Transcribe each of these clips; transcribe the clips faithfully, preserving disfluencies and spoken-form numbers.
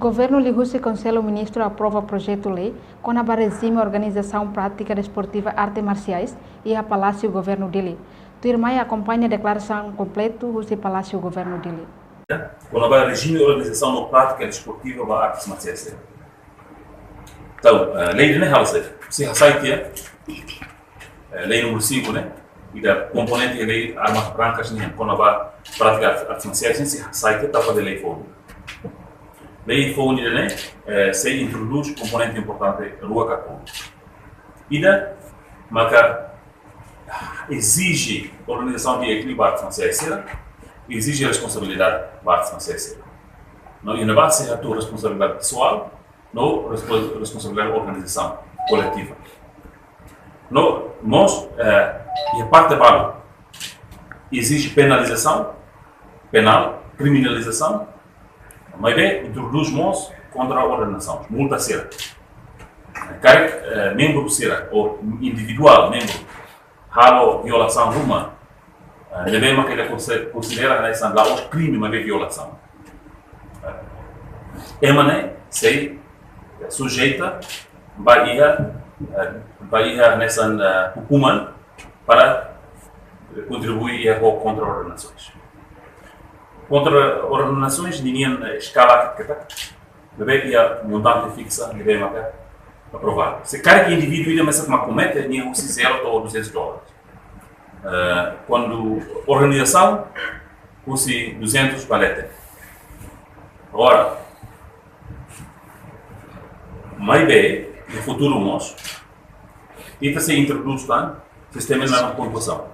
Governu liuhusi Konsellu Ministru aprova projetu lei kona-ba rejime organizasaun prátika desportiva arte marsiais iha Palásiu Governu Dili. Tuirmai akompaña deklarasaun kompletu husi Palásiu Governu Dili. Kona-ba rejime organizasaun no prátika desportiva ba artes marsiais. Entaun, eh, lei ne'e halo saida? Se hasai tiha, eh, lei númeru cinco, ne'e? Ida komponente lei armas brancas nian, kona-ba prátika artes marsiais, se hasai tiha tapa de lei foun. Lei foun ida-ne'e, eh, sei introdús komponente importante rua ka tolu. Ida maka ezije organizasaun de ekipa ba artes marsiais sira, ezije responsabilidade ba artes marsiais sira. No, iha ne'ebá sei hatudu responsabilidade pesoál, no respo-, responsabilidade organizasaun koletiva. No, mós, eh, iha parte balu, ezije penalizasaun, penál, kriminalizasaun, maibé introdús mós kontra ordenasaun, multa sira. Karik, eh, membru sira, ou individuál membru, halo violasaun ruma, eh, ne'ebé maka ita konse-, konsidera hanesan la'ós krime, maibé violasaun. Eh, ema ne'e sei sujeita ba iha, eh, ba iha hanesan, eh, hukuman para kontribui iha ho kontra ordenasoens. Kontra ordenasoens ninian, eh, eskala ketak, ne'ebé iha montante fiksa, ne'ebé maka aprovadu. Se karik indivíduu ida mesak mak komete, nia husi zero to'o duzentos dólares. Eh, kuandu organizasaun, husi duzentos ba leten. Agora, maibé, iha futuru mós, ita sei introdús tan sistema de pontuasaun.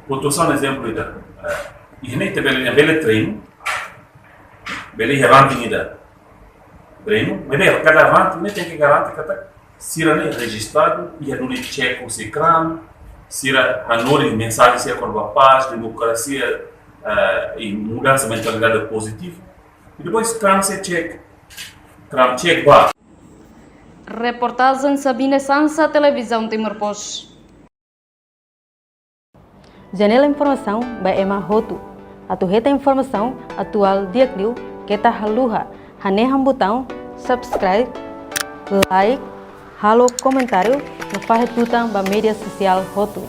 Pontuasaun, ezemplu ida, eh, iha ne'e ita bele, bele treinu, bele iha ranking ida treinu, maibé kada ranking ne'e tenke garante katak sira ne'e rejistadu iha duni check husi CRAM, sira hanorin mensajen sira kona-ba pás, demokrasia, eh, i mudansa mentalidade pozitivu. I depois CRAM sei check, CRAM check ba. Reportajen Sabine Sansa, Televizaun Timor Post. Janela informasaun ba ema hotu. Atu hetan informasaun atuál di'ak liu, keta haluha hanehan butaun subscribe, like, halo komentáriu no fahe tutan ba média sosiál hotu.